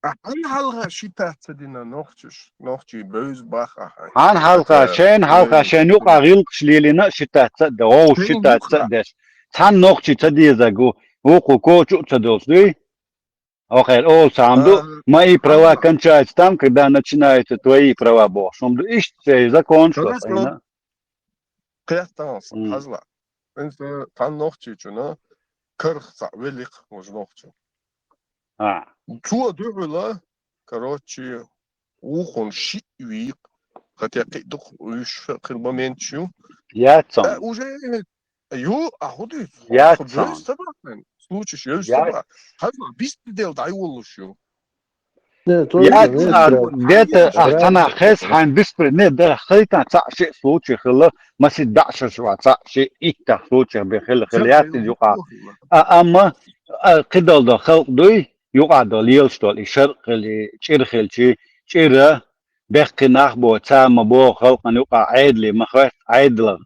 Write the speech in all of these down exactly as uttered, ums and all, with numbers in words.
А хьан хьалха ши тац ца дина нохчаш, нохчий бевза бах ахьа. Хьан хьалха, шайн хьалха, шайн юкъа гӀиллакхаш лелийна ши тац ца де, гӀовш ши тац ца деш. Цхьан нохчий ца дезаг ву, вукху кочу а ца долуш дуй? Охер олу цхьа хӀума ду, мои права кончаются там, когда начинаются твои права бохуш хӀума ду. Иштта цей закон шу айна. Кхетталса, хьажла. Инса тхан нохчичуна карх цхьа великх вожа нохчу. А. Цо дуьхьала, короче, ухун шиъ вийкъ, хотя кхин дукха уьш хир моменташ ю. Яц цхьа. Э, уже ю, а хӀу дуьйцу? Яц цхьа. Ца бахьан, случаеш йовза ца бахьан. Хьажла, беспредел дӀайоллуш ю. Яц, а, дета, а, цхьана хез хьайн беспредел, не, да, хайтан цхьа шиъ случай хилла, масит баьӀшаш ван цхьа шиъ иттах случай бе хилла, хилла яц иза юкъа. А, амма, а, кхидолу до халкъ дуй, юкъа до лелаш долу, и шаркъ хилла, и чӀир хилчи, чӀира, бехкхи нах бо, ца ма бо, халкъан юкъа Ӏедале ма хоьтту, Ӏедалах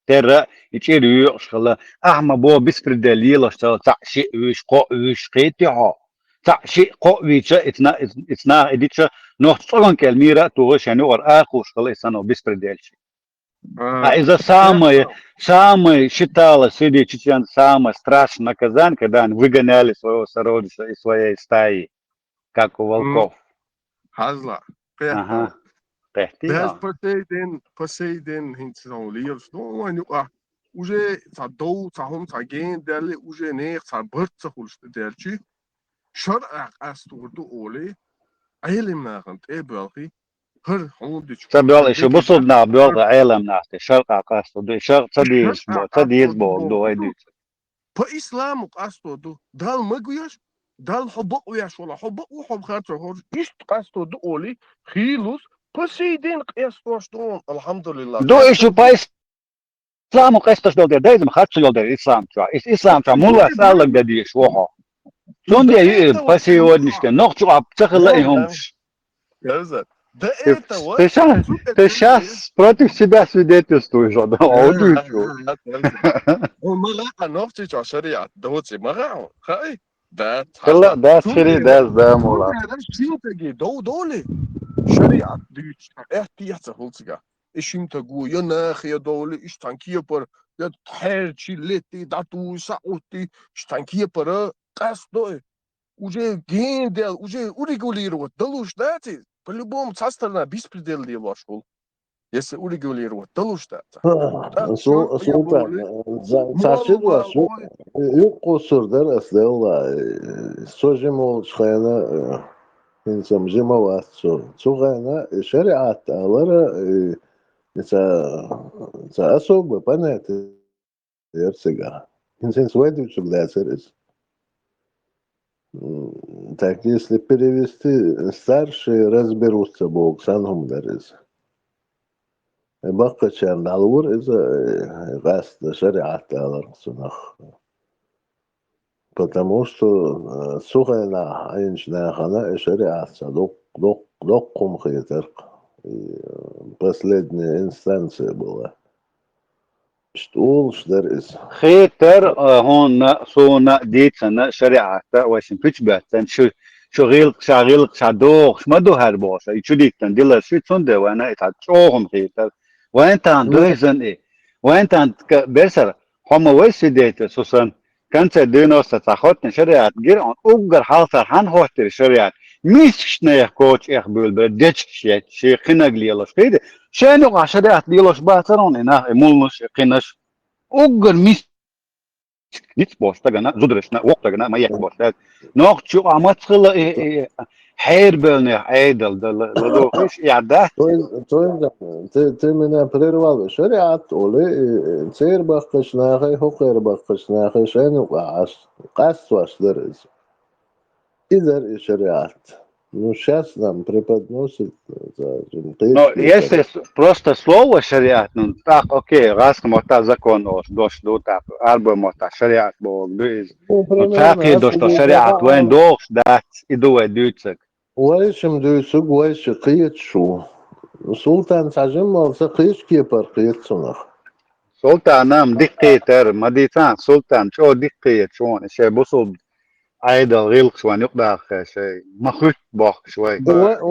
терра, и чӀир юьйкъаш хилла, ахьа ма бо, беспредел лелаш цхьа шиъ вуьш, кхоъ вуьш, кхетий хьо? Цхьаъ шиъ кхоъ вийча, ицна, ицна, и дича, нохча цӀоган кӀел мийра а тухуш, шен юкъара акхуш хила, и сано беспределчи. А иза самое, самое считалось среди чеченцев самое страшное наказание, когда они выгоняли своего сородича из своей стаи, как у волков. Хьажла. Ага. Дас Посейден, Посейден хӀинца сан лелаш ду вайн юкъахь. Уже цхьа дов, цхьа хӀума, цхьа гена даьлли, уже нехан цхьа барт ца хуьлуш тӀе даьлчи, шарӀа къастор ду олий, Ӏелам нахана тӀе а боьлхий, хӀара хьуна дича. Ца боьлхий, шу бусулба нах боьлхий, Ӏелам нах тӀе шарӀа къастор ду, и шарӀа ца дезаш бо, ца деза боху ду вай дуьйцу. По исламу къасто ду. Далла ма гуьйш, Далла хьо бакъ веш вала, хьо бакъ ву хьо харцо хоржу, иштта къасто ду олий, хийлус, Посейден къестош ду, алхьамдулиллах. Ду и шу по исламу къестош долу дела, дайза ма харцо йолу дела ислам чохь. Ис-, ислам чохь мулла саллаг дан дезаш ву хьо. Цундела ю и по сегодняшнему, нохча чохь ца хилла и хӀумаш. Ты, ты щас, ты щас против себя свидетельствуешь, да? Хьо ма гӀа нохчичо шариат доци ма гӀа, хай? Да, хила, да, хири, да, да, мула. Шимтаги дов доли, шариат дуьйцу, эхтица хулцига. И шимтагу, я нахе довли, иш тхан кепар, я хьерчи летти, датуй, саутти, иш тхан кепара, къасдой. Уже гендел, уже урегулировать далуш дац иза. По-любому цхьа сторона беспредел лелош хуьлу, если урегулировать далуш дац. Султан, цхьа ши дош юккъуссур дара ас делла. Со жима волчу хена, хӀинца-м жима вац со. Цу хена и шариат алара, и ца, ца особо понятие яра цигахь. ХӀинца вай дуьйцург лаьцара иза. Так, если перевести, старшие разберутся боху сан хӀума дара иза. Баккхачарна дӀалора иза, э, къаста шариат аларх цунах. Потому что, э, цу хенахь Ӏийначу нахана и шариат ца доккха, доккха, доккха хӀума хетарх. И, э, последняя инстанция была. Иштта олуш дара иза. Хетар, а, хьуна, суна, дийцина, шариатта, вайшин пуьчбеттан, шу, шу гӀилкъ, ша гӀилкъ, ша дохуш ма ду хӀара бохуш, и чу диттан дилар ши цунде вайна, и цхьа чӀогӀа хӀума хетар. Вайн тан дуьйзан и. Вайн тан берсар, хьо ма вай свидетель, Сусан. Конце девяносто цхьа хоттина шариат гира, он уггар хьалсар хьан хоттира шариат. Мискаш нех кочу эха буьйлбар, дечкаш етташ, шен кхинаг лелаш. Хиди, шен юкъа шариат лелаш бацар он и нах, и мулнаш, и кхинаш. Уггар мискаш ниц бош тагана, зударашна, вокх тагана, ма ехк бош. Нохчу юкъа мацхала и, и, хьербелнех Ӏедал да, ладохуш, и дац. Ты, ты меня прервал. Шариат оли, и, и, цер баккхаш нахай, хӀокхер баккхаш нахай, шен юкъа Ӏаш, къастош дара иза. И дара и шариат. Ну, щас нам преподносит, э, за, за, Но если с- просто слово шариат, ну, так, окей, гӀаска мотта закон олуш дош ду, так, арба мотта шариат боху ду иза. Ну, примерно, цхьа кхин дош до шариат, вайн дохуш дац, и ду вай дуьйцург. Вайшим дуьйцург, вайши кхеташ ву. Султан цхьа жимма ца кхечу кепара кхета цунах. Султанам диккхетар, ма дийцан, Султан чӀо диккхеташ вон, шен бусулба Ӏедал гӀиллакхаш вайна юкъадахар шоай, ма хуьтту бохкуш вай.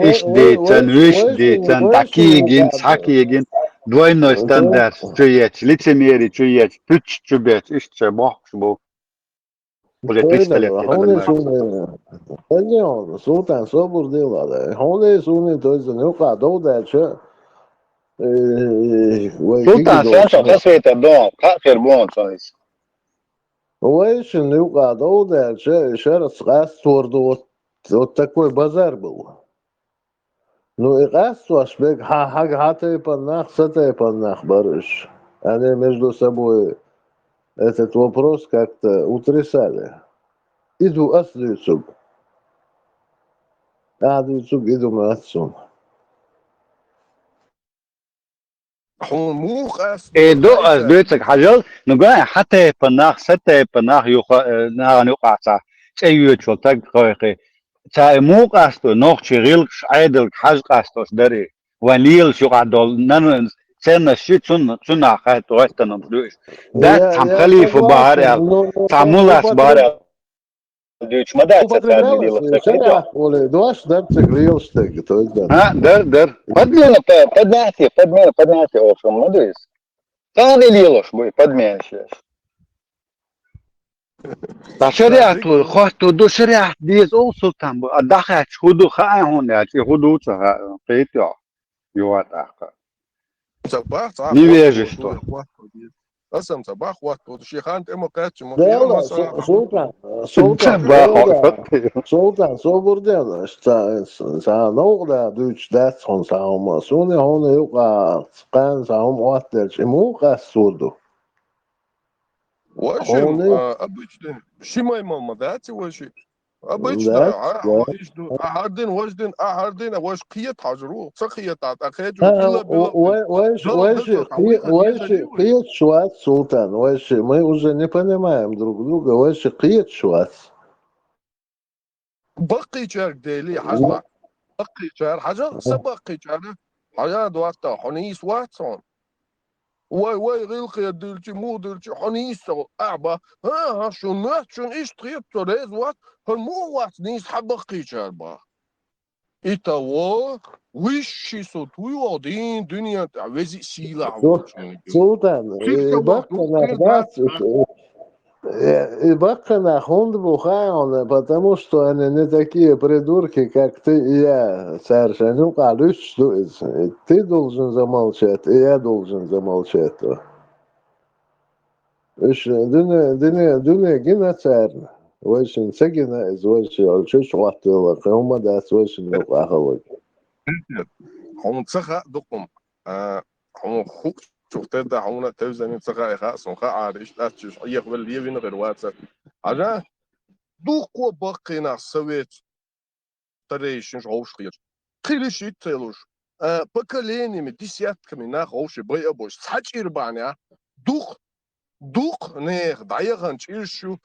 Иштта дийцан, вуьшта дийцан, дӀакийгина, схьакийгина, двойной стандарт чу ечу, лицемерие чу ечу, пуьчаш чу бечу, иштта шоай бохкуш бу. Уже триста лет. Хьуна суна, Султан, собар де, ладно. Хьуна суна, то есть, ну, къа дов даьлча, э, вай Султан, киги сан долчу со хасвета дон, кхаа хир бон сон иза. Вайшин юкъа дов даьлча, и шарц къастор ду, вот, вот такой базар был. Ну, и къастош берг хьа-, хьага хьа тайпан нах, са тайпан нах бара уьш. Они между собой этот вопрос как-то утрясали. И ду ас дуьйцург. Ахьа дуьйцург и ду моьтту суна. Хьуна муха къаста? Э, ду ас дуьйцург хьажал, ну, гой, хьа тайпан нах, са тайпан нах юха, э, нахана юкъахь цхьа цӀе йоьдуш волу стаг кхойкхий. Цхьа и муха къасто, нохчий гӀиллакхаш, Ӏедалга хьажа къастош дарий. Вайн лелаш юкъахь долу нанна ценность ши цунна, цунах хаьтту гӀоьттанамаш ду уьш. Дац, цхьамма халифа бахьара аьлла, цхьа муллас бахьара аьлла дуьйцуш ма дац цара лелаш стаг. Шариат воле, дош дар цига лелаш стаг, то есть дар. А, дар, дар. Подмена, по-, поднятие, подмена, поднятие, в общем, ма ду иза. Царна лелаш бу и подменаш еш. Ткъа шариат ву, хатто ду, шариат деза олу, Султан бу. А дӀахаьтташ хӀун ду хаьа хьуна аьлча, и хӀун ду ца хаьа, кхетий хьо? Юха тӀаккха. Ца бах, ца невежество. Аса-м ца бах, хӀотто ду, шен хан тӀе ма кхаьчча, ма хӀара Султан, Султан, Султан, собар де, ца, ца новкъа да дуьйцуш дац хьуна цхьа хӀума. Суна хьуна юкъа кхана цхьа хӀума хӀоттаделча, и муха къаста сур ду? Вайшимма, а, обычный, ши маймал ма дац и вайши. Обычно, а, вайш ду, а, хьардин, вайш дин, а, хьардин, а, вайш кхета хьажар ву, ца кхета, а, кхечу, а, била, била, вай, вайш, вайши, вайши кхеташ вац, Султан, вайши, мы уже не понимаем друг друга, вайши кхеташ вац. Баккхийчаьрга дели, хьажа. Баккхийчара, хьажа, са баккхийчара, хьажа, доатта, хьо нийса вац хьуна. Вай, вай, гӀиллакхе дилчи, муха дилчи, хьо нийса ца ву, ахьа бах. ХӀан, хӀан, шун моьтту, шун иштта хета, со реза вац, хӀан муха вац нийса хьан баккхийчара бах. И того высший суд вуй вогӀу дийна дуьнен тӀехь вези сийлахь волчунга. Султан, и баккханах дац, и, и баккханах хӀунда бу хаьа хьуна, потому что они не такие придурки, как ты и я. Цара шайн юкъахь луьстуш ду иза. Ты должен замолчать, и я должен замолчать. Уьш дуьне, дуьне, дуьне гина царна. Вайшинна ца гина иза, вайши чуьш хӀоттавелла, кхин хӀума дац вайшинна юкъахь хӀаллак. Хьуна ца хаьа дукха хӀума. А, хьуна хӀуъ чух тедда, хьуна тевзанийн ца хаьа, хаьа, суна хаьара, иштта дац, уьш хьехавелла левина хир вацара. Хьажа, дуккха баккхий нах совет старейшинаш вовшахкхеташ. Кхин лиш итт ца йолуш, а, поколениями, десятками нах вовший байа а болуш, цхьа чӀир бахьанехь, дукха, дукха нехан дӀаяхана чӀирш ю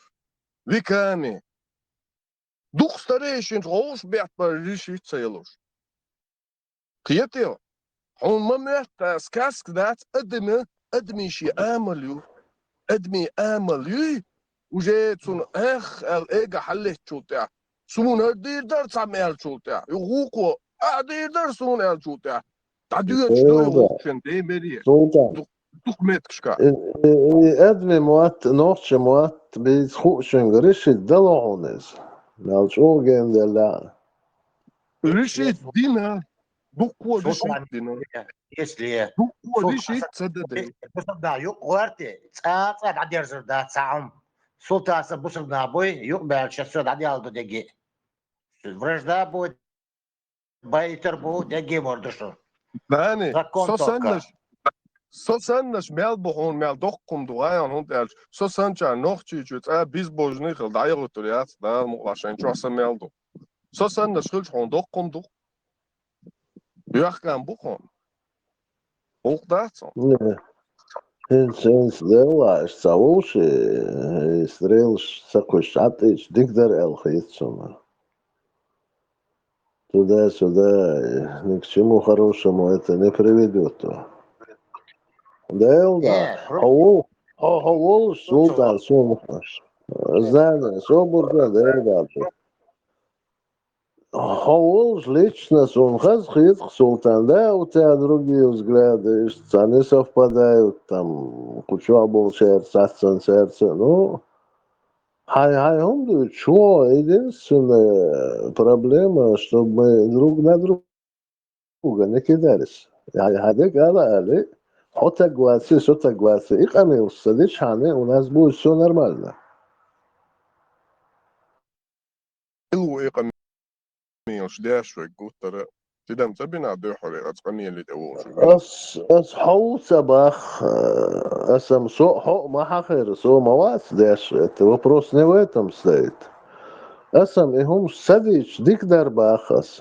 веками. Дукха старейшинаш вовшах беттабар лиш итт ца йолуш. Кхетий? Хьуна ма моьтту, сказка дац, адаме, адаме шен амал ю. Адаме амал юй, уже цунна эх аьлла эга хьаллеттачул тӀаьхьа. Суна хӀара дийр дара цхьамма аьллачул тӀаьхьа. Юха вукхо, ахьа дийр дара суна аьллачул тӀаьхьа. ДӀадоьдуш ду и гӀуллакх шен ден бере. Султан. Ду-, дукха меттигашка. И, и, и адаме мотт, нохча мотт, бийца хуучуьнга решить дало хьуна иза. Мел чӀогӀа генделла. Решить дина. Дуккхо дишийтина. Если дуккхо дишийта ца дадина. Бусурба юкъ гӀорти, цӀа-цӀа дӀадерзар дац цхьа хӀума. Султан аса бусурба нах буй, юкъ баьлча со дӀаделла ду дегги. Вражда бу, байтар бу, дегги мар ду шу. Дани, закон со только. Саннаш, со саннаш мел бу хьуна, мел доккхум ду, гӀайгӀан хӀунда аьлча, со санчара нохчийчу цӀа безбожный хила дӀайохуьйтур яц, Дала мукъалахь шайн чохь сан мел ду. Со саннаш хилча хьуна доккхум ду. Бехкам бу хьуна. Гьукъ дац хьуна. Не. ХӀинца, хӀинца делла, аша ца вовши, и стрелаш ца кхуьйсуш, Ӏаттийча дика дара аьлла хета суна. Туда-сюда, ни к чему хорошему это не приведёт. Делла, хьо ву-, хьо, хьо волуш, Султан, суна. Знание, собурга дердалты. Хьо волаш лично суна хаза хеташ, Султан, да, у тебя другие взгляды, что они совпадают, там, кучу болчерца, церца, ну, хай, хай, хьуна дуьйцу, чё, единственная проблема, чтобы мы друг на друга не кидались. Хьай, хьай, дек ала, али, хьо таг вац, со таг вац, и къамелаш ца дича хьона, у нас будет всё нормально. Илу и къамелаш деш вай гуттара. Тидам ца бина дуьхьал, аз къамеле тӀе вовши. Ас, ас хьо ца бах, э, ас ам со, хьо ма хьахир, со ма вац деш, это вопрос не в этом стоит. Ас ам и хӀумаш ца дича дика дар бах ас.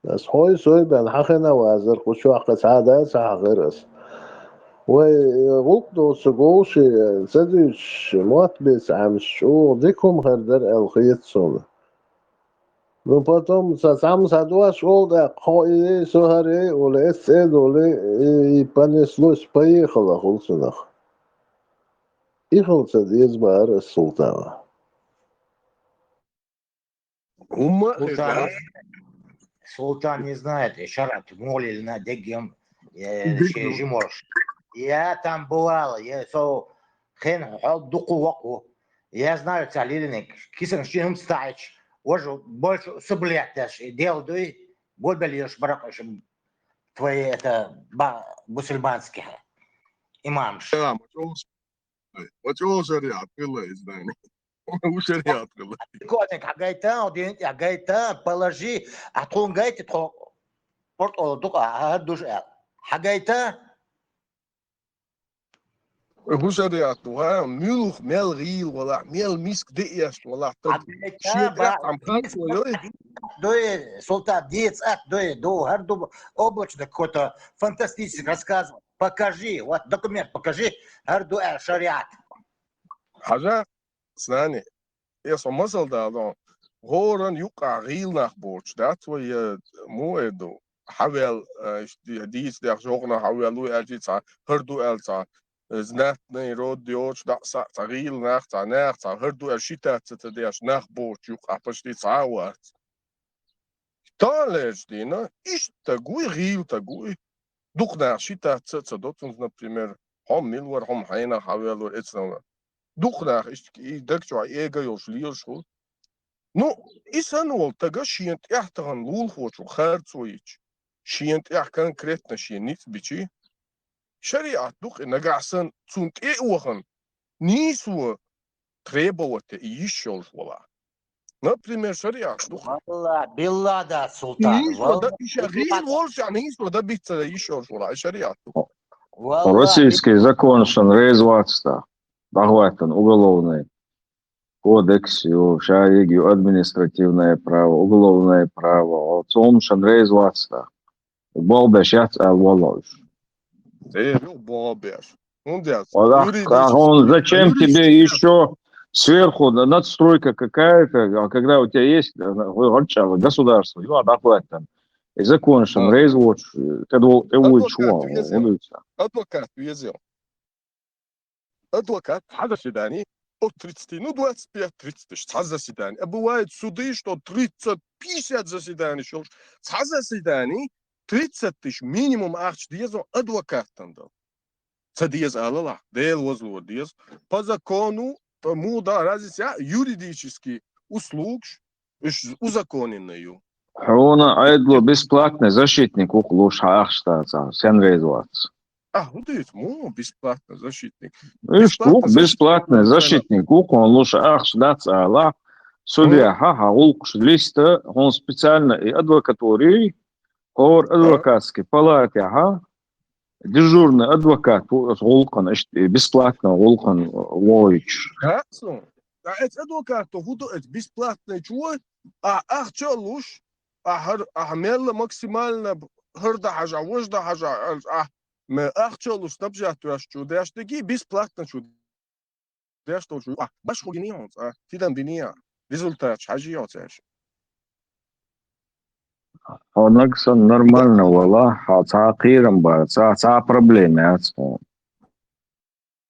Ас хьой сой бен хьахина вазар, кху чохь кхы цхьа а ца хьахир ас. Вай, э, гӀуллакх доцу говши, э, ца дуьйцуш, мотт беца Ӏамаш чӀогӀа дика хӀума хир дара аьлла хета суна. Ну, потом ца цхьамма схьадош волу даккха, хьо и ей, со хӀара ей, олу, эс цӀе долу, и, и понеслось, поехало хуьлу цунах. И хила ца деза бахара ас Султана. ХӀумма а Султан, хезна. Султан не знает, и шарат молил на дегем, э, Дегем. Шей жимош. Я там бывал, я со хен хьол дукху ваку. Я знаю, ца лилиник, кисан шин хӀум стаич, вож больше усугублять деш, и дел дуй, гобел еш баракъ, ишим твои это, ба-, мусульманских имамш. Да, ма чӀогӀа, ма чӀогӀа шариат хила иза, да. У шариат хила. Котик, хьагайта, один, хьагайта, положи, а тхуна гайта, тхо портуала дукха, а, а, душ аьл. Хьагайта? ХӀун шариат ду, хӀа? Муьлха мел гӀийла валахь, мел миска де эшна валахь, таг. Хьагайта, шен тӀехь ба-, там кхачо йой? Дуй, Султан, децат дуй, ду, хӀара ду облачно какой-то фантастический рассказывать. Покажи, вот документ покажи, хӀара ду аьлла шариат. Хьажа, знани, эса масал дала, хӀоран юкъахь гӀийла нах боцуш дац вай, я, муха эр ду? Хьавел, э, иш ди-, дийца дехча хӀокхунах хьавел ву аьлчи цхьа, хӀара ду аьлла цхьа, э, знатный род йоцуш, дӀа а схьа цхьа гӀийла нах, цхьа нах, цхьа хӀара ду аьлла считаться ца деш, нах боцуш юкъахь почти цхьа а вац. Таханлерчу дийнахь иштта таг вуй, гӀийла таг вуй. Дукха нах считаться а ца до цунца, например, хьо-м мила вара, хьо-м хьенах хьавел вара, эцна вара. Дукха нах иштта и даг чохь эга йолуш лелаш хуьлу. Ну, и санна волу тага шена тӀехь тахана лулахочух харцо йича, шена тӀехь конкретно шен ницкъ бичи, шариат ду-кх и нагахь санна, цунна тӀе а вахана, нийсо требовать и йиш йолуш валахь. Например, шариат ду-кх. Валла, билла да, Султан, нийсо валла, да, и ша билла гӀийла да. Волуш, ша нийсо да бицца йиш йолуш валахь, и шариат ду. Валла, российский би- закон шун реза вац тӀаккха, дӀахӀоьттина уголовный кодекс ю, шайиг ю административное право, уголовное право. Цунна шун реза вац тӀаккха. Болх беш яц аьлла валла уьш. Э, ю болх беш. ХӀунда яц? Валлахь, юридически, а он зачем тебе юридически ещё сверху на-, надстройка какая-то, а когда у тебя есть, э, на-, гӀорчӀала государство, ю, а дӀахӀоьттина. И закон шун реза воцуш, э, тӀе до-, тӀе вуьйцуш ву, веза. Адвокат веза. Адвокат, цхьа заседание от тридцати, ну, двадцать пять тридцать тысяч, цхьа заседание. А бывает суды, что тридцать пятьдесят заседаний йолуш. Цхьа заседание тридцать тысяч минимум ахча деза адвокатан дала. Ца деза алалахь, Дела возлор деза. По закону, по муда разница, юридически услугаш, уьш узаконенный ю. Хьуна Ӏедало бесплатный защитник ву-кх луш, хьан ахча дацахь, сен реза вац? А, хӀун дуьйцу, муха бесплатный защитник? Иштта ву-кх, бесплатный защитник ву-кх хьуна луш, ахча дац алахь, судья, хьан, хьан гӀуллакхаш листа, хьуна специально и адвокатура, хӀора адвокатский палатехь дежурный адвокат ву оцу гӀуллакхана, иштта и бесплатно гӀуллакхана вохуьйтуш. Ткъа оцу адвокато хӀун ду оцу бесплатный чу? Ахь ахча а луш, ахь хӀара, ахь мелла максимально хӀара дан хьажахь, важа дан хьажахь аьлча, ахь ме-, ахча а луш снабжать веш чу деш дерг бесплатно чу деш долчу, а, баш хӀу гиний хьуна цкъа, тидам биний а, результаташ хьажий хьо цаьршинна. Хьо нагахь санна нормально валахь, хьан цхьа а кхерам бац, цхьа, цхьа а проблема яц хьуна.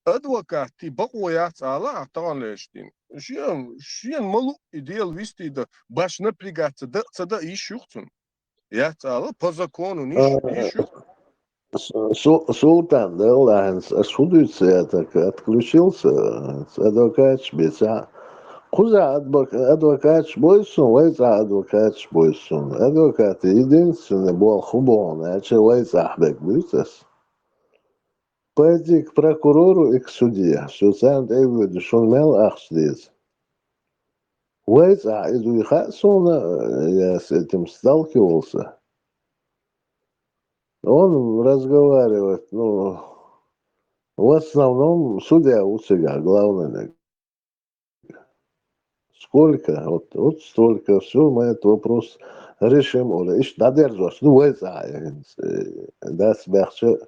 Адвокатий бакъо яц ала а таханлераш дийна. Шен, шен малу и дело вести да, баш напрягаться да, ца да йиш юх цун. Яц ала, по закону ниш, а, йиш юх. Су-, Султан, да, ладно, ас худуйца я так отключился, адвокатш бица. Кхуза адвок-, адвокатш бойсун, вайца адвокатш бойсун. Адвокат единственный бол хубон, а че вайца бек буйцас. Пойди к прокурору и к судье. Всё, царна тӀе а воьду, шуна мел ахча деза. Вайца а из вуй хаьа суна, я с этим сталкивался. Он разговаривает, ну, в основном судья у себя, главный. Сколько? Вот, вот столько. Всё, мы этот вопрос решим. Ола, иштта дӀадерзош ду вайца а, э, дас бяхча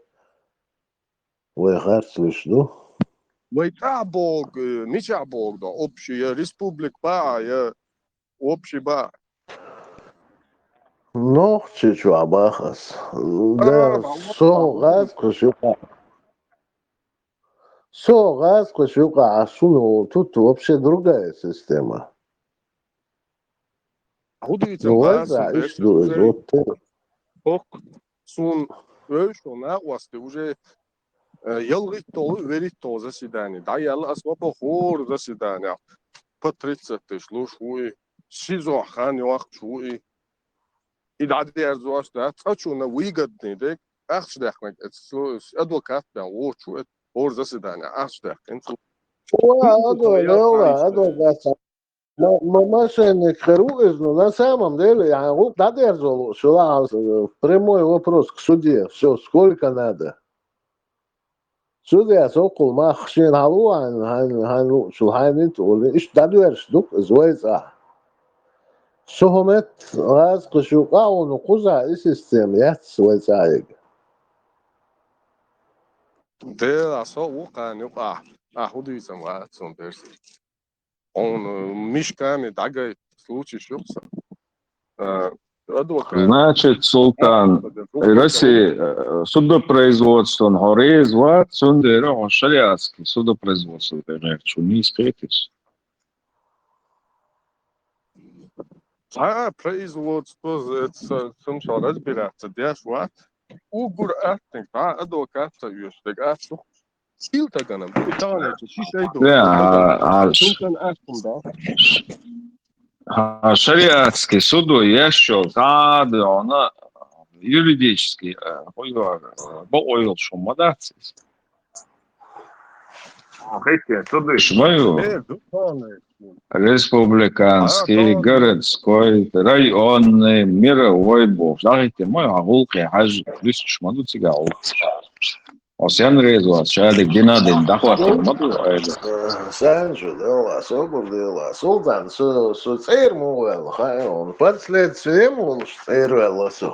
вай харц луш ду. Вай тӀа бог, э, мича бог да, общий, я республик ба, я общий ба. Нохчийчоа бах ас. Да, а, со гӀаз кхуш юкъа. Со гӀаз кхуш юкъа, а шуна тут вообще другая система. ХӀу дийцам, ну, вайца а иштта ду из, вот. Ох, сун вевшал накъости уже, э, ялгӀитталгӀа, веритталгӀа заседание. ДӀаяла ас ма боху хӀора заседание. По тридцать тыш луш ву и, СИЗО хан йоккхуш ву и. И дӀадерзош дац, цкъачунна выгодный дерг, ахча даьккхинарг, эцу адвокат бен вочу, эт хӀора заседание, ахча даьккхина цу. Ва, адвокат, ма-, ма-, мошенник хир ву иза, ну, на самом деле, я гӀуллакх дӀадерзо лу, шула, э, прямой вопрос к судье, всё, сколько надо. Судьяс оккхул мах шена хьалу хьайна, хьайна, хьайна луучул хьайнийта олий, иштта дӀадоьрзуш ду-кх иза вайца а. Со хӀу метта гӀаз кхуш юкъа а вуна кхуза и система яц вайца а яга. Дела, со ву кхана юкъа. А, хӀу дийцам вац цун перси. Он, э, мешками дӀагайта случай шух сан. Э, адвокат. Значит, Султан, Россия, э, судопроизводствон хьо реза вац, цундела хьо шариатский судопроизводство гӀерташ ву, нийса кхетий? Цхьа производство, э, ц-, цунца разбираться деш вац. Уггар аттаниг цхьа адвокат ца оьшу дерг ац шух. Сил таганам, ду и таханлерча ши шай ду. Э, а, а, Султан аьтту да. А, шариатский судо еш йолу цхьа а дуьхьал юридический, э, хӀу йоьгӀу, э, бакъо йолуш хӀума ма дац иза. Хиттина судиш ма ю. Э, ду таханлерча. Республиканский, а, городской, районный, мировой бохуш. ДӀахӀиттина ма ю, хьан гӀуллакхе хьажа, дуьстуш ма ду цигахь гӀуллакхаш. Оцу янрезо ша дерг дина а дина дӀахӀоттийна ма ду, айда. Сайн чу делла, собар делла. Султан, со, со цӀера муха ваьлла, хаьий хьуна? Под следствием волуш цӀера ваьлла со.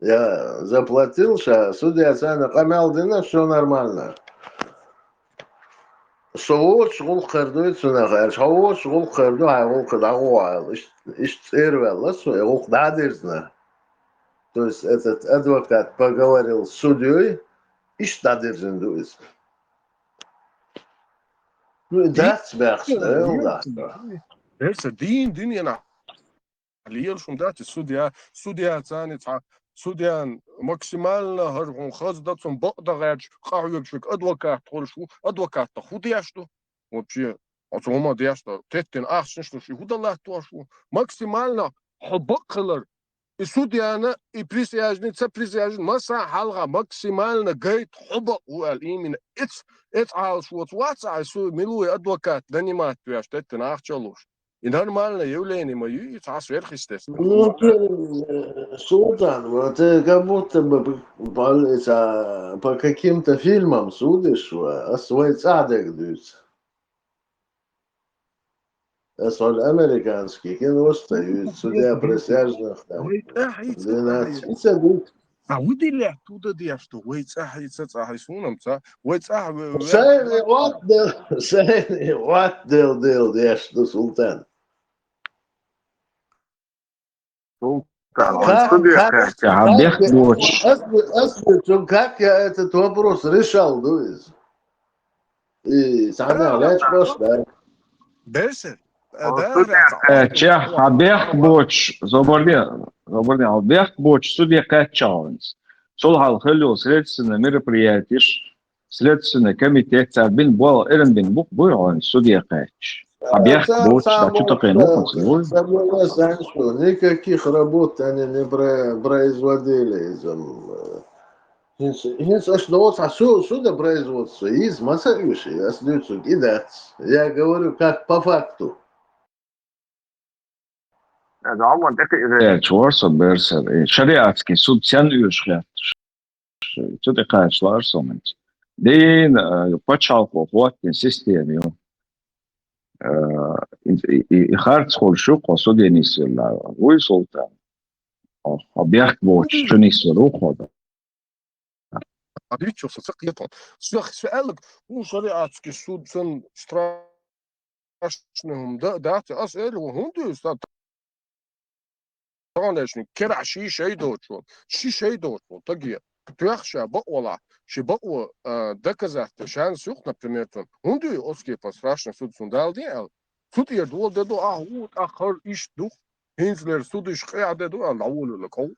Я заплатил, ша судья царна къамел дина, всё нормально. Со воцуш гӀуллакх хир дуй цунах аьлча, хьо воцуш гӀуллакх хир ду, хьайн гӀуллакх дӀагӀо аьлла. Иштта, иштта цӀера ваьлла со, и гӀуллакх дӀа а дирзина. То есть этот адвокат поговорил с судьей, иштта дӀадирзина ду иза. Ну, и дац баьхча, да, дац. Берса дийна дуьненахь лелаш хӀума дац и судья, судья царна цхьа, судьян максимально хӀара хӀума хаза дан, цунна бакъ дан гӀерташ, къахьоьгуш верг адвокат хуьлуш ву, адвокатах хӀу деш ду? Вообще, оцу хӀума деш дан, теттина ахчанаш луш, и хӀу дан латтош ву? Максимально хьо бакъ хилар, и судьяна, и присяжный, ца присяжный, масса хьалха максимально гайта хьо бакъ ву аьлла, именно эц-, эц Ӏалаш воцу вац ахьа, су милуй адвокат нанимать веш, теттина ахча а луш. И нормальное явление ма ю, и цхьа сверхъестественно. Ну, ты, э, Султан, вот ты как будто бы по, по, это, по каким-то фильмам судишь, а свой цӀа дерг дуьйцу. Ас хьуна американский кино стою, судья присяжных там. Вай тӀаьхьа хӀинца двенадцать. ХӀинца ду. А ву дилла туда деш ду, вай цӀа хьийца, цӀа хьийца, хӀунам ца, вай цӀа хьи-, вай Сайни ват дел, сайни ват дел, дел деш ду, Султан. Султан, как, как, как, как, ас, ас, как я этот вопрос решал, ду из? И цхьаннех лечкъош да. Берсер. Э, чех, хьан бехк боцуш, зобарде, зобарде, хьан бехк боцуш суде кхаьччахьа хьуна. Цул хьалха хилла йолу следственный мероприятиеш, следственный комитет, цара бина болх, эрна бина бу-, буй хьуна суде кхаьчча. Хьан бехк боцуш, да, чу такхийна ву хьуна. Никаких работ они не про-, производили иза. ХӀинца, хӀинца аша доцахь су-, судопроизводство йиза ма ца оьшу, ас дуьйцург и дац. Я говорю, как по факту. Эрча вара со берсар. И шариатский суд сен оьшу хетташ? Цу тӀе кхачалара со хӀинца. Дийна, э, пачхьалкхо хӀоттийна система ю. Э, и, и, и, и харц хуьлуш ю кхо суде нисвелла. Вуй, Султан? Хьо, хьо бехк боцуш чу нисвелла ву кхо. А диччо со ца кхетон. Со, со аьлларг, хӀун шариатский суд санна страшный хӀума да-, дац, ас эр ву, хӀунда ю сан таханлерчу керахь ши шай доцуш волу, ши шай доцуш волу стаге тоьхна ша бакъволахь, ши бакъо, а, доказать де шанс юкъ, например, цунна. ХӀунда ю оцу кепара страшный суд, цунна Дала дин аьлла? Цу тӀера дола де ду, ахь ву, тӀаккха хӀара иштта ду, хӀинцалера судаш къехь де ду аьлла, дӀаволавелла ков.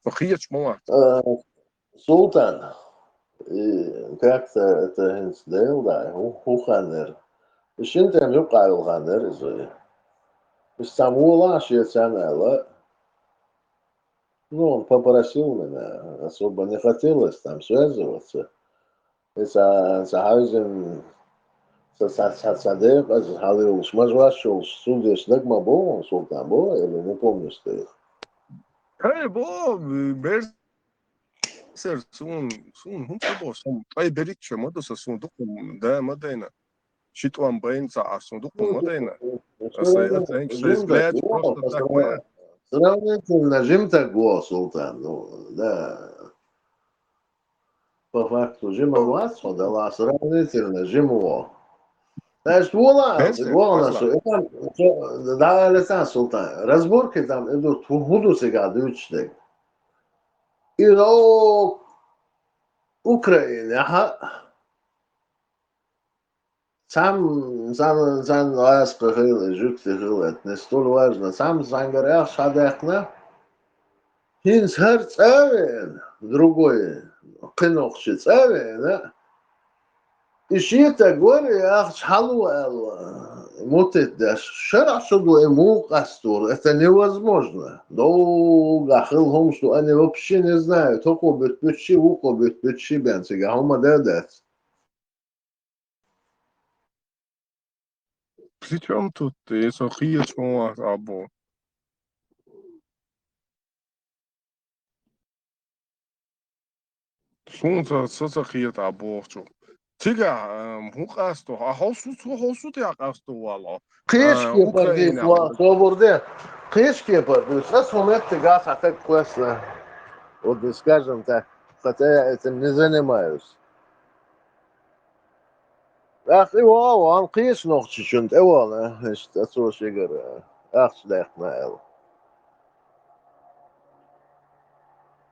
Со кхеташ ма вац. Э, Султан, и как-то это хӀинца Дела дай, хӀу-, хӀу хан яра. И шина тӀе юкъа йолу хан яра иза. Иза цхьамма волахь шен царна аьлла. Ну, он попросил меня, особо не хотелось там связываться. И ца, ца хьаьвзина, ца, ца, ца, ца декъаза хьалайолуш, мажош йолуш, сундеш дага ма бо, Султан, бо, или не помнишь ты их? Эй, бо, берсер, суна, суна хӀунда ца бо, суна ткъе берхӀитта шо ма ду сан, суна дукха да ма дайна. Ши тӀом байна ца Ӏаш, суна дукха ма дайна. Аса, аса, аса, аса, аса, аса, аса, Сравнительно жимтаг во, Султан, ну, да. По факту жима вац хьо, дала сравнительно жима во. Значит, вола, Бес, вона, бес. Су-, это, это, да, Алисан Султан. Разборки там идут, ху-, худо сега дучтег. И о Украине, ага. Цхьамма, цхьамма, цхьамма гӀазкхи хила, жуьгти хила, это не столь важно. Цхьамма цхьаьнгара ахча хьадаьккхина, хӀинца хӀара цӀа а веана, другой, кхин нохчи цӀа а веана, и шен стаг вара, и ахча хьало аьлла, мутит деш, шарахь шу ду и муха къастор, это невозможно. Долгахь хила хӀумаш ду, они вообще не знают, хӀокхо буьту буьту ши, вукхо буьту буьту ши бен цигахь хӀума дан дац. При чём тут ты? Со кхеташ ма вац, або. Суна ца, ца, ца кхета, або, чу. Цигахь, эм, хӀун къасто? А хьо су, цо хьо су тӀе къасто вала? Кхечу А, кепара Украина. дуьйцу, ва-, собар де. Кхечу кепара дуьйцу. Ас хӀун меттиг ас хьан таг кхоьссина. Вот, скажем так, хотя я этим не занимаюсь. ТӀаккха и вон, вон кхечу нохчичунна тӀе вон, иштта цо шигара ахча даьккхина аьлла.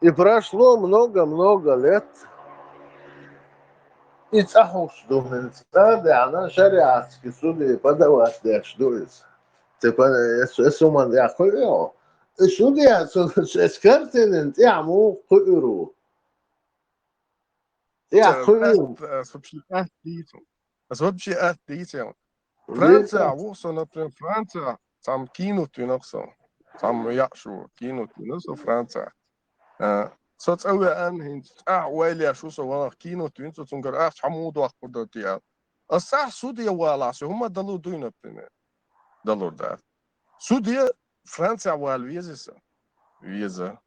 И прошло много-много лет. И цӀа хьуш ду хӀинца. ЦӀа а даьхьна, шариатский суде подавать деш ду иза. Типа, эс, эс хӀуманна тӀехь кхуьу. И суде, цу, эс картинан тӀехь муха кхуьур ву? ТӀехь кхуьур ву? Ас вообще ат дийцу. Ас вообще ат дийцу. Франция, ву со, например, Франция, цхьамма кино туьнах со. Цхьамма яхь шу кино туьнах со Франция. А, со цӀа веана хӀинца, цӀахь ойла еш ву со, ванах кино туьнца, цуьнгара ахча хьан муха доккхур ду те аьлла. Ас цӀахь суде валахь, со хӀума далур дуй, например? Далур дац. Суде Франция вала веза сан? Веза.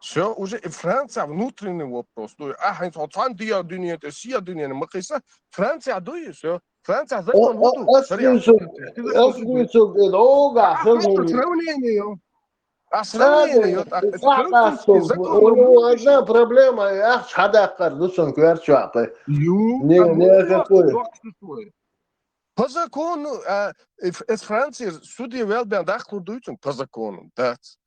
Всё, уже и Франция внутренний вопрос. Ну, ахь хӀинца хьо цхьана де дуьнен тӀе, се дуьнен ма кхийса, Франция дуй, всё. Франция закон хӀун ду? Ас дуьйцург, ас дуьйцург, догахь хила хӀума. Сравнение ю. А сравнение ю, так, У него одна проблема, ахча хьадаккхар ду цунна коьртачохь. Ю, Не, а не, ну, какой? По закону, а, э, Ф-, э, Франция суде вел бен даккхур дуй цунна? По закону, дац.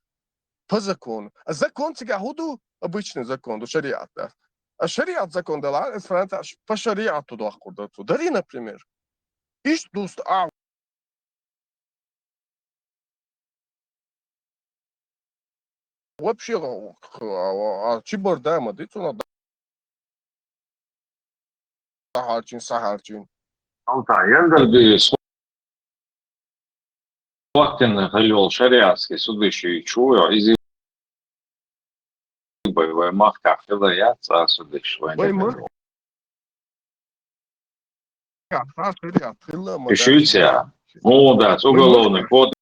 По закону. А закон цигахь хӀун ду? Обычный закон ду, шариат дац. А шариат закон делахь, из Францехь по шариату доккхур ду цо. Дарий, например. Иштта дуста а вообще, а, а, а, чибар да ма ди цунах, дӀахьарчийна, схьахьарчийна. Алта, яндар ди, схваттина хила йолу шариатский судьи чу йо, иза бай вай махкахь хила яц цхьа судьи вайн Вай тӀе махкахь. Ха, шариат хилла ма И дац. Шуьйца. МугӀа дац, Вай уголовный махкахь.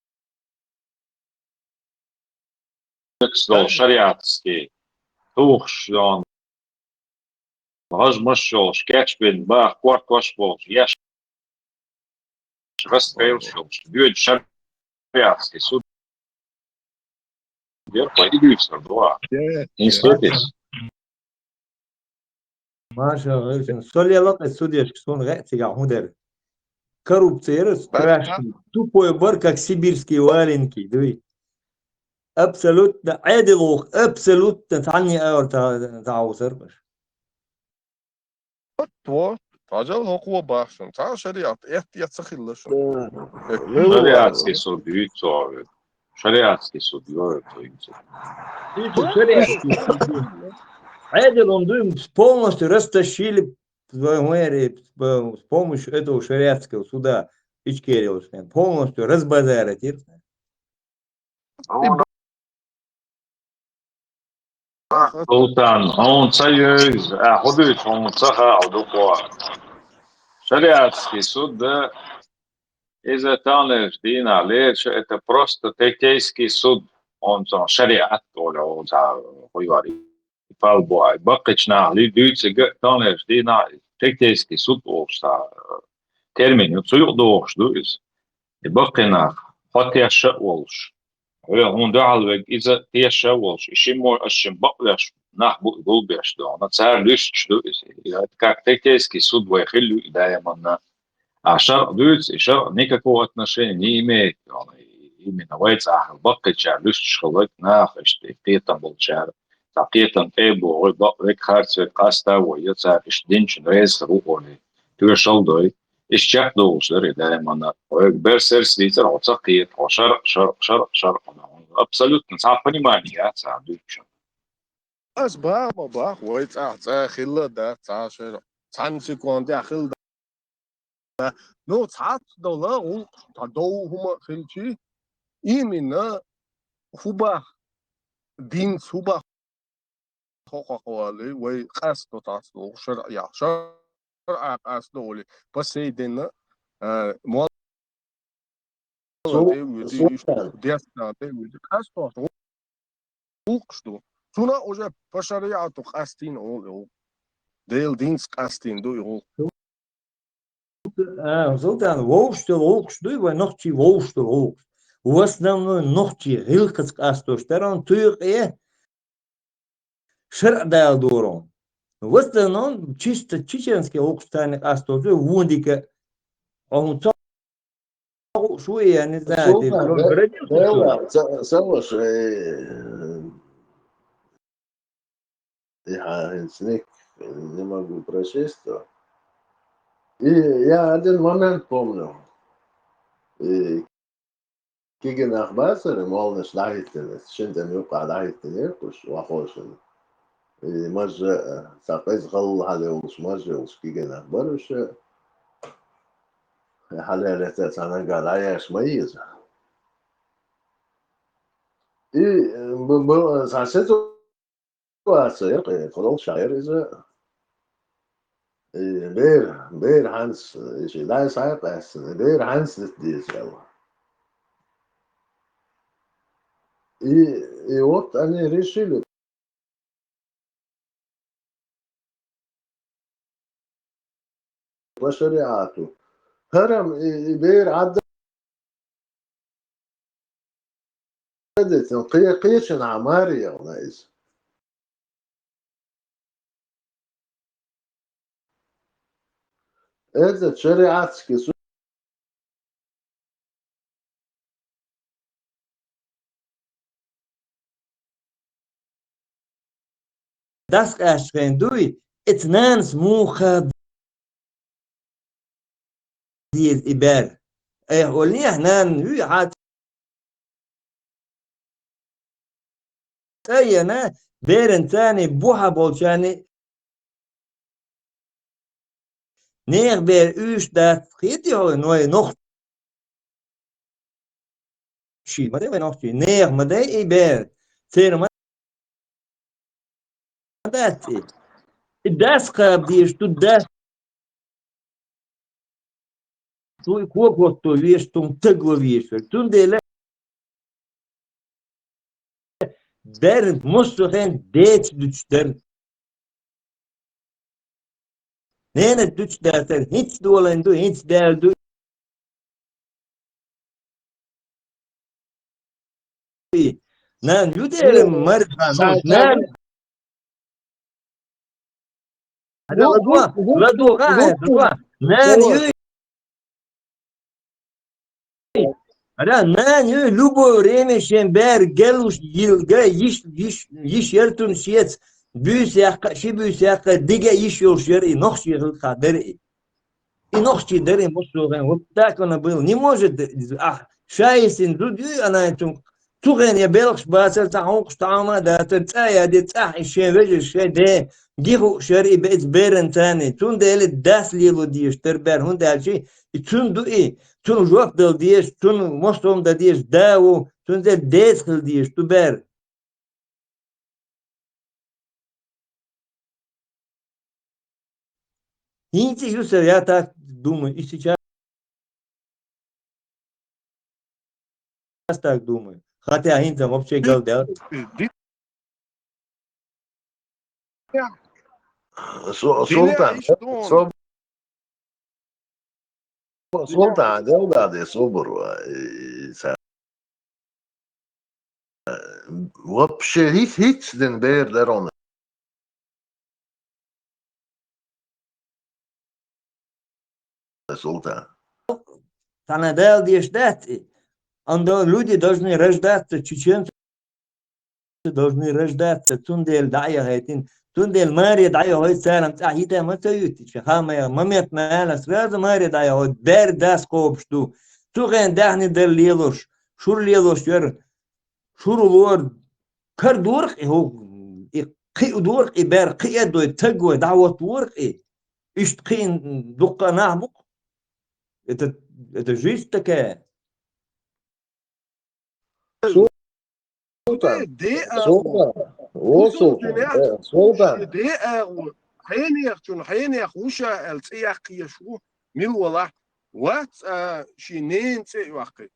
Кодекс долу Ай. Шариатский. Тухуш, йон. ГӀаж-маж йолуш, кечбина, баха, кортош болуш, еш раскрылуш йолуш, доьду шариатский суд. Дерхо и дуьйцур ду а. Де, Институтис. Маша, со лела кхин судешка, суна гӀе цигахь хӀун дара. Коррупция яра страшный. Тупой бар, как сибирские валенки, дуй. Абсолютно Ӏедал ву, абсолютно цхьанне а ара ца, ца хьовсар баш. Вот, вот. Цхьажал хӀокхо бахчана. Цхьа шариат, эт, эт ца хилла шуна. Да. Э, Ну, Шариатский суд юьйцу а вуьйцу. Шариатский суд йоуьйту хӀинца. Иштта шариатский суд ю. Ӏедал он дуй, полностью растащили в мэрии с помощью этого шариатского суда Ичкерии, полностью разбазарили. Султан, хьуна ца йевза, а, хӀун дуьйцу, хьуна ца хаьа дукха. Шариатский суд, да, иза таханлерчу дийнахь лерча, это просто третейский суд, он цхьа шариат олу, он цхьа хуйвар, и палбо, баккхийчу наха дуьйцург а таханлерчу дийнахь третейский суд олуш цхьа термин ю, цу юкъа догӀуш ду иза. И баккхий нах, хьо тешна а волуш, хьуна дуьхьал верг иза тешна а волуш, и шиммо аш шин бакъвеш нах бу и гулбеш дохуна, цара луьстуш ду иза. И как третейский суд вай хилла ю и даиманна. А шаръ дуьйцу, и шаръ никакого отношения не имеет, и именно вай цӀахь хила, баккхийчара луьстуш хила верг наха, иштта и кхетам болчара, цхьа кхетам тӀе а богӀий, бакъ верг, харц верг къаста а вой, я цара иштта динчун реза хир ву олий, тоьшалла дой. Иштта чекхдолуш дара и даиманна. Хьоьга берсерс дийцара, хьо ца кхета, хьо шаръ, шаръ, шаръ, шаръ. Абсолютно цхьа понимание яц цхьа дуьйцучун. Ас баха ма баха, вай цӀахь цӀа хилла дац цхьа шаръ. Цхьана секундехь хилла дац. Ну, цхьацца дола гӀуллакхаш, цхьа дов хӀума хилчий, именно хӀун баха, динца хӀун баха хӀокху валлий, вай къасто цхьацца догӀу шаръехь. ШаръӀа къасто олий, по сей день, а, молла Су-, тӀе а вуьду, султан. Иштта дестан тӀе а вуьду. Къасто гӀуллакхаш ду. Цунах уже по шариату къастийна олу и гӀуллакх. Делан динца къастийна ду и гӀуллакх. А, Султан, вовшашдолу гӀуллакхаш дуй вай, нохчий вовшашдолу гӀуллакхаш? В основном нохчий гӀиллакхаца къастош дара, он туьйкъе шаръ дала дора. В основном чисто чеченский гӀуллакхаш царна къастор ду, вон дика. Хьо хӀун ца хууш ву, я не знаю, ты Султан, только да, родился, да, что ли? Ла, ца-, ца ваш, э, Я хӀинца ник не могу прочесть его. И я один момент помню. И кегий нах бацара, молланаш дӀахӀиттина, шина тӀеман юккъахь дӀахӀиттинера уьш, вахошина. И мажа, э, цхьа кӀезиг-халла хьалайолуш, мажа йолуш кегий нах бара уьш, хьалаьллача цхьа наггахь дӀаяьлча ма еза. И, э, бу-, бу-, цхьа ситуация яра, кхидолуш яра иза. И бер, бер хӀинца, и ши дай схьа а къаьстина, и бер хӀинца дита деза аьлла. И, и вот они решили по шариату. ХӀара-м и, и бер Ӏадда дитина, кхе-, кхечанхьа маре яхна иза. Этот шариатский суд дӀасакъаьстина хенахь дуй, Эца нанас муха деза и бер? Айхьа олнехьа нана юй хьа цӀа яна, беран цани бухьа болчани нехан бер уьш дац хетий хьо, вай нохчий? Ма дай вай нохчий, нехан ма дай и бер. Церан ма дац и. И дас кхаба дезаш ду, дас. Цу и кокотто веш, цунна тагло веш вер. Цундела бер массо хен деца дуьтуш дара. Ненат дуьтуш дацар, хӀинца долан ду, хӀинца даьр ду. Нана ю дера марха, нана. Ладуга, ладуга, ладуга. Нана ю. Ара, нана ю, любое время шен бер гелуш йилга, йиш, йиш, йиш яр цун шец, буьйса яккха, ши буьйса яккха, дига йиш йолуш яр и, нохчий хилха дара и. И нохчий дара и, массо хен, вот так оно было. Не может, а, шайсин зуд ю, ана цун, цу хен я белхаш бацар, ца хьункаш таама дацар, цӀа я де, цӀа и шен вежа, шен де, гиху шар и бец беран цани. Цундела дас лело деш, тар бер, хӀунда аьлчи, и цун ду и, цун жоп дал деш, цун мостом да деш, да ву, цун де дец хил деш, ду бер. ХӀинца ю са, я так думаю, и сейчас так думаю. Хотя хӀинца вообще гал дел. Су-, Султан, Су-, Султан, делгадеш, собар ва, и, ца-, вообще хӀиц-, хӀиц дин бер дарона. Султан. Цхьана Дала деш дац и. Андо люди должны рождаться, чеченцы должны рождаться, цундела дӀаяхайтина. Цундела маре дӀаяхайта царам цӀа хӀита ма ца юьтича, ха ма яха, ма мет ма аьлла, сразу маре дӀаяхайта, бер дас кхобуш ду. Цу хен даьхни дала лелош, шура лелош яра, шура лора, кара дорах и хӀу, и кхиъ дорах и бер, кхиъ а дой, таг вой, дӀахӀотта ворах и. Иштта кхиъна дуккха а нах бу-кх. Это, это жизнь такая. Султан, де а Султан, о, Султан, э, Султан. Де а хьенех чун, хьенех вуша аьлла цӀе яккхийш ву, мила вала. Вац а ши нен цӀе а йоккхий.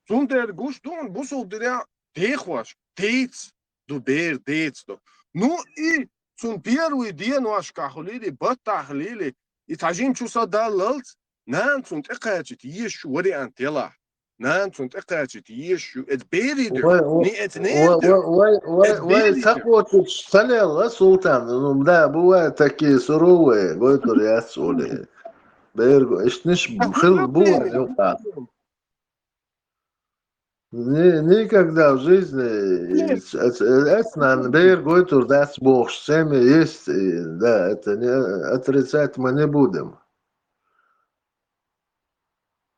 Цундела гуш ду, бусул диря дехош, деца ду, бер деца ду. Ну, и цун первый деношкахь хилийли, баттахь хилийли, и цхьа жимачу са даллалц, нана цунна тӀекхачийта езаш ю вариант елахь. Нана цунна тӀекхачийта езаш ю. Эца берий ду. Вай, вай, не эца не вай, вай, вай, вай, эца вай, берий ца ду. Кхочуш ца лелла, Султан. Ну, да, бывают такие суровые, гойтур яц оле. Берго, иштниш хил буван юкъа. Ни-, никогда в жизни эц-, эц-, эцнан бер гойтур дац бохуш, семья есть, и, да, это не, отрицать мы не будем.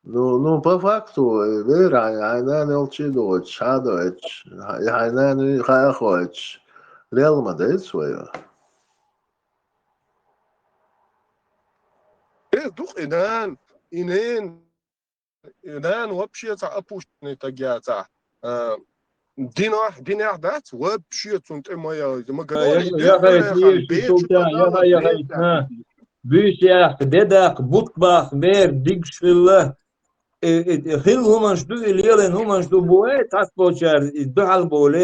Ну, ну, по факту, э, бер хьайн, хьайн нана йолчий доцуш, хьан доцуш, хьайн нана хаа хоцуш, лел ма дай своё. Э, дух и нан, и нен. Нана вообще цхьа опущенный таг яцахь, а, динахь, динехь дац, вообще цунна тӀе ма яхайта, ма говори, яхайта, яхайта, Султан, яхайта, яхайта, а. Буьйса яккха, де даккха, бутт баккха, бер дигаш хилла. Э, э, э, хилла хӀуманаш ду, и лелийна хӀуманаш ду, бу, э, цхьацца болчара, и дуьхьал болу,